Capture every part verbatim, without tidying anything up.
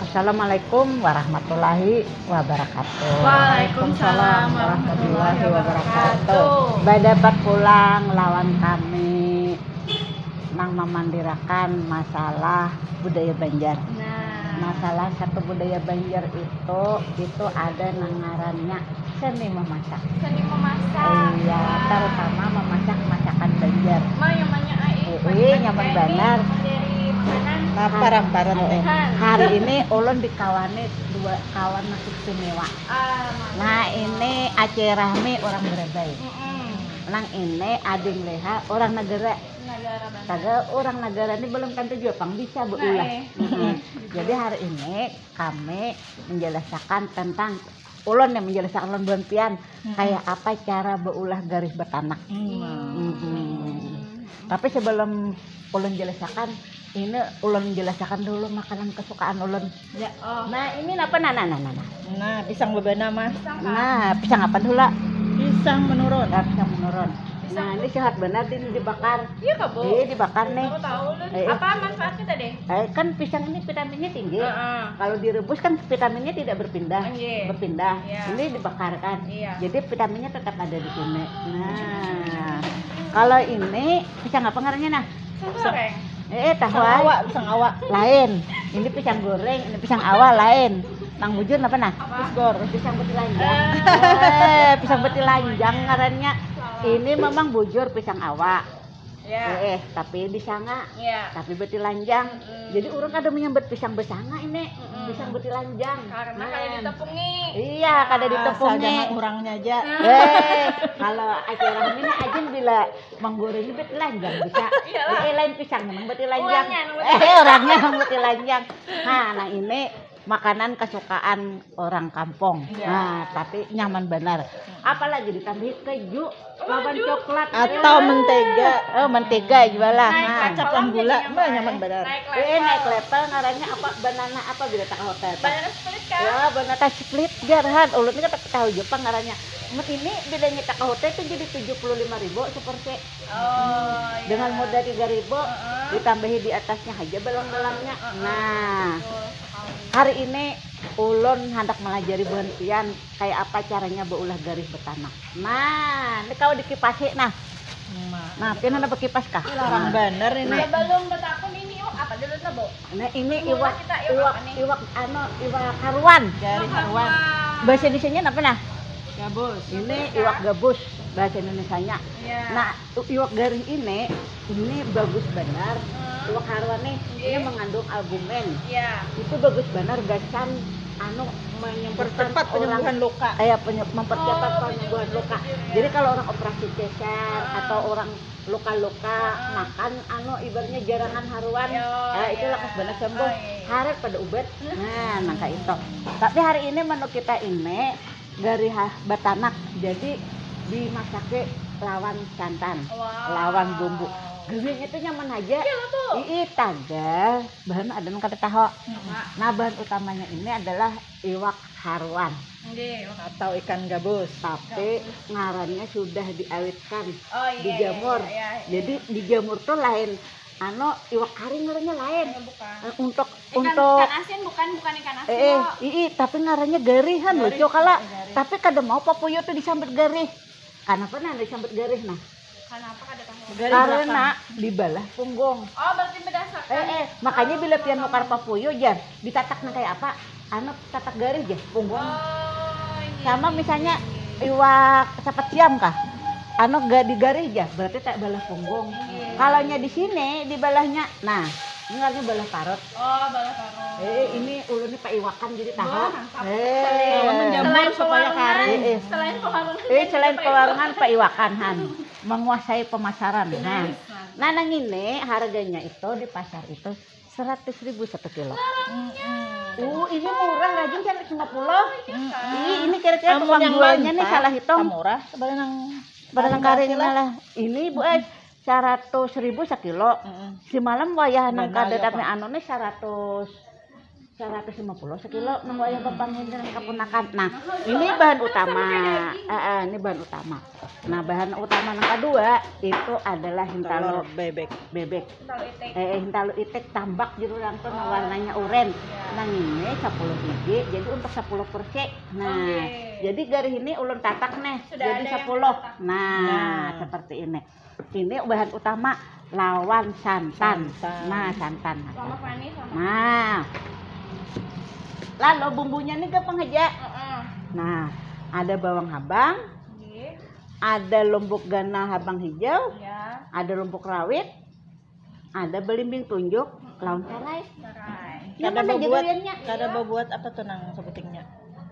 Assalamualaikum warahmatullahi wabarakatuh. Waalaikumsalam warahmatullahi wabarakatuh. Badapat pulang lawan kami nang mamandirakan masalah budaya Banjar. Nah. Nah, salah satu budaya Banjar itu, itu ada nang ngarannya seni memasak. Seni memasak. Iya, terutama memasak masakan Banjar. Ma, nyamannya ai. Ui, nyaman banar. Dari makanan. Lapar ampara tuh. Kan. Hari ini ulun dikawani dua kawan nang istimewa. Ah, Nah, ini Aceh Rahmi orang Barabai. Mm-mm. Nang ini Ading Leha orang Negara. Negara Banjar. Tagal orang Negara ini belum tentu jua pang bisa Nah, beulah. eh. Mm-mm. Jadi hari ini kami menjelaskan tentang ulun yang menjelaskan ulun buhan pian kayak apa cara beulah garih betanak. Mm-mm. Tapi sebelum ulun jelaskan, ini ulun jelaskan dulu makanan kesukaan ulun. Ya. Oh. Nah, ini apa, nah, nah, nah, nah, nah. Nah, pisang bebana mah. Pisang kah? Nah, pisang apa dulu? Pisang menurun. Nah, pisang menurun. Nah, ini sehat benar, ini dibakar. Iya kah, Bu? Iya, dibakar nih. Baru tahu lu. Eh. Apa manfaatnya tadi? Eh, kan pisang ini vitaminnya tinggi. Heeh. Kalau direbus kan vitaminnya tidak berpindah, Iya. berpindah. Iya. Ini dibakar kan. Iya. Jadi vitaminnya tetap ada di sini. Nah, kalau ini pisang apa ngarannya, nah? Pisang goreng. Eh, tahu Pisang ai. Awak, pisang awak. Lain. Ini pisang goreng, ini pisang awak lain. Nang bujur apa, nah? Apa? Pisgor. Pisang betilanjang. Ah. Eh, pisang betilanjang ngarannya. Ini memang bujur pisang awak. Ya. Eh, eh, tapi disanga. Ya. Tapi betilanjang. Mm-mm. Jadi orang kada menyambat pisang besanga ini. Mm-mm. Pisang betilanjang. Karena Nah. Kada ditepungi. Iya, kada Asal ditepungi. Jangan orangnya aja. Eh, kalau Aceh Rahmi ini aja bila menggoreng betilanjang bisa. Iyalah. Eh, lain pisang memang betilanjang. Orangnya nang Eh, orangnya nang betilanjang. Nah, nah ini makanan kesukaan orang kampung. Iya. Nah, tapi nyaman benar. Apalagi ditambahi keju lawan coklat. Atau mentega. Oh, mentega juga lah. Naik Nah. Kacap yang gula, mah nyaman benar. Naik Eh, naik level. Level ngarannya apa? Banana apa bila tak hotel? Banana split kah? Ya, banana split jar han. Ulun ni kada tahu jua pang ngarannya. Mun ini bilanya tak hotel itu jadi tujuh puluh lima ribu seporsi. Oh, iya. Dengan modal tiga ribu Heeh. ditambahi di atasnya aja belang-belangnya. Heeh. Nah, Betul sekali. Hari ini ulun handak melajari buhan pian kayak apa caranya beulah garih betanak. Nah, ini kau dikipasi nah. Nah, pian ada bekipas kah? Larang bener ini. Sebelum betakun ini iwak apa dulu tuh, Bu? Nah, ini Mula iwak kita iwak iwak apa nih? Iwak anu, iwak haruan. Garih haruan. Bahasa Indonesianya apa nah? Gabus. Ini iwak gabus bahasa Indonesianya. Iya. Nah, iwak garih ini ini bagus benar. Hmm. Iwak haruan nih, ini Iya. mengandung albumin. Iya. Itu bagus benar gasan anu menyembuhkan Percepat orang penyembuhan luka. Kayak penye- mempercepat Oh, penyembuhan penyembuhan luka. luka, ya. Jadi kalau orang operasi cesar Ah. atau orang luka-luka Ah. makan anu ibaratnya jarangan haruan, Ya, eh, itu ya. Lakas Banar sembuh. Oh, iya, iya. Harat pada ubat. Nah, nang kayak itu. Tapi hari ini menu kita ini garih betanak. Jadi dimasaki lawan santan, Wow. lawan bumbu. Garihnya itu nyaman aja. Iya lah, Bu. Ii, tagal. Bahan ada nang kada tahu. Apa? Nah, bahan utamanya ini adalah iwak haruan Nggih, iwak. Atau ikan gabus. tapi ngarannya sudah diawetkan, Oh, iya, dijamur. iya, iya, iya. Jadi dijamur tuh lain anu iwak kari ngarannya lain. Enggak, bukan. Eh, untuk Ikan, untuk ikan asin bukan, bukan ikan asin. eh, eh, Kok. Ii, tapi ngarannya garih han lucu kala. Garih. Tapi kada mau papuyu tuh disambat garih. Kenapa nah disambat garih nah? Kenapa kada tahu? Garih Karena belakang. Dibalah punggung. Oh, berarti berdasarkan. Eh, eh, makanya bila pian nukar papuyu jar, ditatak nang kayak apa? Anu tatak garih jar, punggung. Oh, iya. Sama misalnya iwak sapat siam kah? Anu ga digarih jar, berarti tak balah punggung. Iya. Kalau nya di sini dibalahnya, nah, ini ngarannya balah parut. Oh, balah parut. Eh, ini ulun ini paiwakan jadi tahu. Wah, mantap. Eh. Kalau menjamur Selain supaya pewarungan, kari. Eh, eh. Selain pewarungan. Eh, selain juga pewarungan paiwakan han, menguasai pemasaran. Nah, Nice, nice. nah nang ini harganya itu di pasar itu seratus ribu satu kilo. Uh, ini murah lagi seratus lima puluh. Ih, ini kira-kira Amun tukang yang jualnya nih mantap, salah hitung. Murah, sebenarnya nang Pada nang anu kari hasilnya. Lah. Ini bu eh seratus ribu sekilo. Mm-mm. Semalam wayah nang Benar, kada ya, tapi Pak. Anu nih seratus seratus lima puluh sekilo nang wayah bapanginnya nang kapunakan. Nah, ini bahan utama. Eh, eh, ini bahan utama. Nah, bahan utama yang kedua itu adalah hintalu Telur bebek. Bebek. Tahu itik. Eh, hintalu itik tambak juru rangkun warnanya oranye. Nang ini sepuluh biji, jadi untuk sepuluh porsi. Nah, Oke. Jadi garih ini ulun tatak nih, Sudah jadi ada yang sepuluh. tatak. Nah, Nah. seperti ini. Ini bahan utama lawan santan. Santan. Nah, santan. Lomak manis sama. Nah. Lalu bumbunya nih gampang aja. Heeh. Nah, ada bawang habang, Nggih. ada lombok ganal habang hijau, Ya. ada lombok rawit, ada belimbing tunjuk, lawan serai. Serai. Nyaman Kada aja babuat, duriannya. kada babuat apa tuh nang sebutingnya?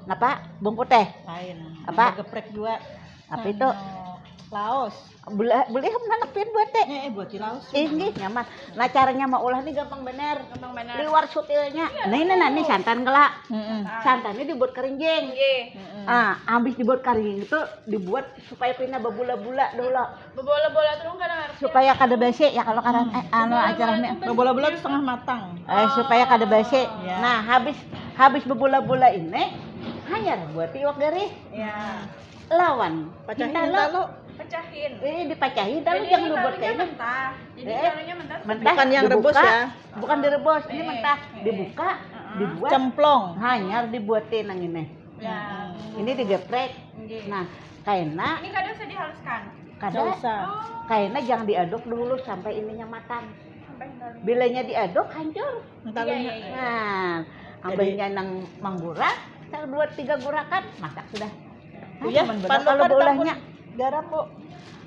Napa? Bawang putih. Lain. Apa? Geprek juga. Apa itu? Anu, laos. Boleh boleh anak pian buat teh. Eh, eh buat di laos. Ih, nggih, nyaman. Nah, caranya maulah nih gampang bener. Gampang benar. Liwar sutilnya. Nah, ini nah, ini santan kela. Heeh. Santannya dibuat kerinjing. Nggih. Heeh. Ah, habis dibuat kering itu dibuat supaya pina babula-bula dulu. Bebola-bola terus kan harus. Supaya kada basi ya kalau karan eh, anu acaranya. Bola-bola tuh setengah matang. Eh, supaya kada basi. Ya. Nah, habis habis babula-bula ini hanyar buat iwak garih. Ya. Lawan Pacahin hintalu. Hintalu. Pecahin. Eh, dipacahin talu Jadi jangan ini dibuat taruhnya kayak ini. Mentah. Jadi Eh, taruhnya mentah. Mentah Bukan yang dibuka, rebus ya? Bukan direbus, ini Eh, mentah. eh. Dibuka, Heeh. dibuat. Cemplong. Hanyar dibuatin nang ini. Ya. Ini digeprek. Nggih. Nah, kaina Ini kada usah dihaluskan. kada Nggak usah. Oh. Kaina jangan diaduk dulu sampai ininya matang. Sampai taruh. Bilanya diaduk hancur. Hintalunya. Iya, iya, iya. Nah, Jadi- ambilnya nang manggurak, dua tiga gurakan, masak sudah. Uyah, Cuman pandu kalau kada beulahnya. Garam, Bu.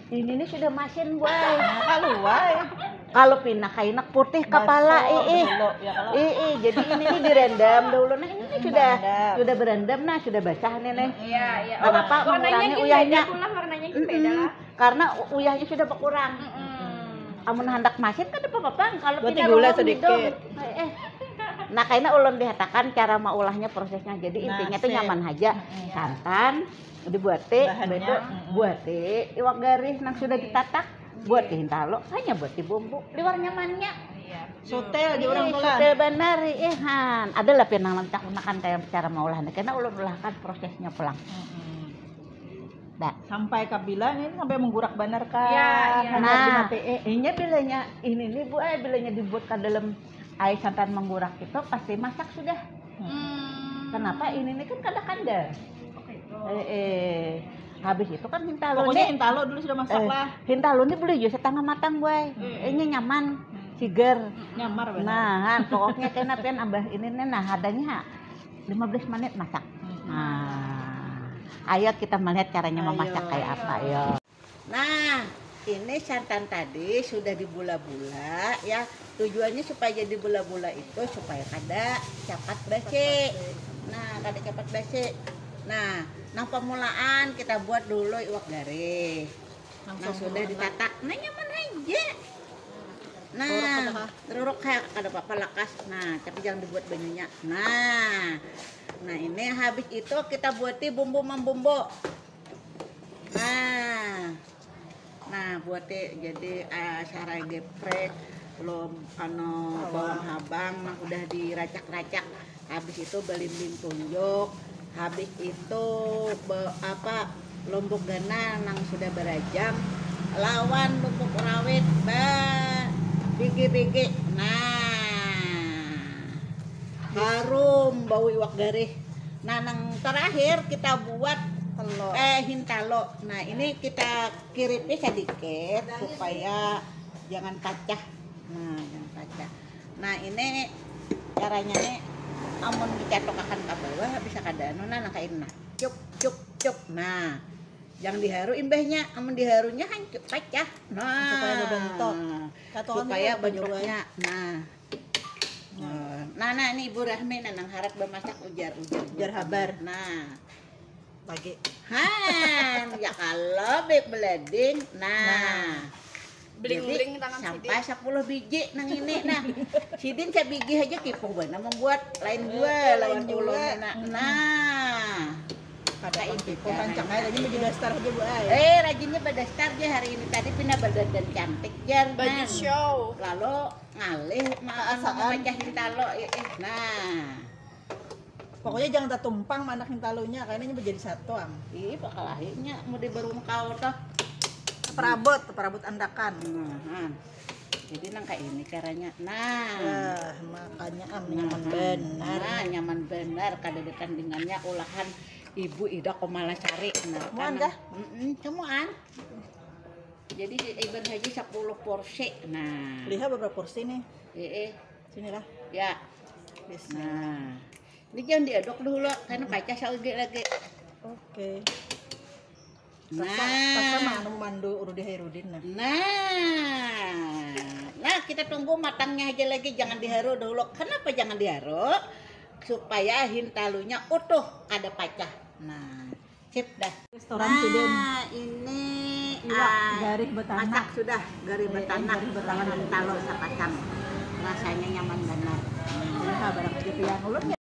Ini nih sudah masin, boy. Nah, kaluai. Kalau pina kainak putih kepala, Baso, ih, ih. dulu, ya, kalau- Ih, ih, jadi ini nih direndam dulu. Nah, ini nih sudah Rendam. Sudah berendam, nah, sudah basah nih, nih. Iya, iya. Kenapa Oh, warnanya mengurangi gini uyahnya? beda pula, warnanya gini beda Mm-mm. lah. Karena u- uyahnya sudah berkurang. Mm-mm. Amun handak masin kada apa-apa, kalau Buat pina gula luar sedikit. hidung. Eh, eh. Nah, kaina ulun dihatakan cara maulahnya prosesnya. Jadi intinya tuh Nasib. Nyaman aja. Mm-mm. Santan dibuati, Bahannya, betul. mm-mm. Buati iwak garih nang sudah ditatak. Buati hintalu, hanya buati bumbu. Liwar nyamannya. Iya. Sutil di Ih, orang pula. Sutil banar, ih, han. Ada lah pian nang nanti aku makan kayak cara maulahnya. Karena ulun ulahkan prosesnya pulang. Mm-mm. Dah. Sampai kabila nih, sampai menggurak banar kah? Iya, iya. Sampai Nah, dimatiin. Inya bilanya ini nih, Bu, eh, bilanya dibuat ke dalam air santan menggurak itu pasti masak sudah. Hmm. Kenapa ini nih kan kada kandal. Oke, itu. Eh, eh. Habis itu kan hintalu Pokoknya nih. hintalu dulu sudah masak Eh, lah. Hintalu nih boleh juga setengah matang, boy. Hmm. Ini nyaman, segar. Nyamar benar. Nah, han, pokoknya kena pian ambah ini nih, nah, adanya ha, lima belas menit masak. Hmm. Nah, ayo kita melihat caranya Ayo. Memasak kayak apa, ayo. Nah, ini santan tadi sudah dibula-bula ya. Tujuannya supaya jadi bula-bula itu supaya kada cepat basi. Nah, kada cepat basi. Nah, nang pemulaan kita buat dulu iwak garih. Nah, Langsung sudah makan. Ditatak. Nah, nyaman aja. Nah, teruruk kayak kada apa-apa lakas. Nah, tapi jangan dibuat banyunya. Nah. Nah, ini habis itu kita buati bumbu mambumbu. Nah. Nah, buati jadi ah, sarai geprek, lom anu bawang habang nang udah diracak-racak. Habis itu belimbing tunjuk, habis itu be, apa lombok ganal nang sudah berajam lawan lombok rawit ba bigi-bigi. Nah, harum bau iwak garih. Nah, nang terakhir kita buat Telur. Eh, hintalu. Nah, ini kita kiripi sedikit supaya jangan pacah. Nah, jangan pacah. Nah, ini caranya nih amun dicatukakan ke bawah bisa kada anu nah nang kayak ini nah. Cuk cuk cuk. Nah, jangan diharu imbahnya. Amun diharunya hancur pacah. Nah, Supaya berbentuk. Katukan Supaya juga baju bentuknya. Nah. Nah, nah, nah, ini Ibu Rahmi nah nang harap bemasak ujar ujar Ujar habar. Nah. Lagi. Han, ya kalau baik beleding. Nah. Bling-bling tangan Sampai sepuluh biji nang ini nah. Sidin sabigi aja kipuh banar membuat lain jua lawan ulun nah. Nah. Kada Kayak pang itu pikun rancak caranya. Aja baju daster aja bu ay. Eh, rajinnya badastar ja hari ini, tadi pina berdandan cantik jar. Baju Nah. show. Lalu ngalih ma- Perasaan. anu, mamacah hintalo, eh, eh. Nah. Pokoknya jangan tertumpang anak hintalunya, kayaknya menjadi satu am. Ih, bakal akhirnya mau di barung kau tuh. Perabot, perabot andakan. Nah, jadi nang kayak ini caranya. Nah. Wah, makanya am Nah, nyaman benar. Nah, nyaman benar. Kada ada tandingannya olahan Ibu Ida Komalasari. Nah, Muan karena- kah? Mm-mm, cemuan. Jadi iban haji sepuluh porsi. Nah. Lihat beberapa porsi nih. Eh, eh. Sinilah. Ya. Bismillah. Nah. Ini jangan diaduk dulu karena pacah saudi lagi. Oke. Nah. Rasa, rasa mah anu mandu Rudi Hairudin nah. Nah. Nah, kita tunggu matangnya aja lagi, jangan diharu dulu. Kenapa jangan diharu? Supaya hintalunya utuh, kada pacah. Nah, sip dah. Restoran sidin. Nah, ini Iwak ah, garih betanak. Masak sudah, garih Eh, betanak garih betanak. Lawan hintalu sapasang. Rasanya nyaman benar. Nah, barang itu yang ulun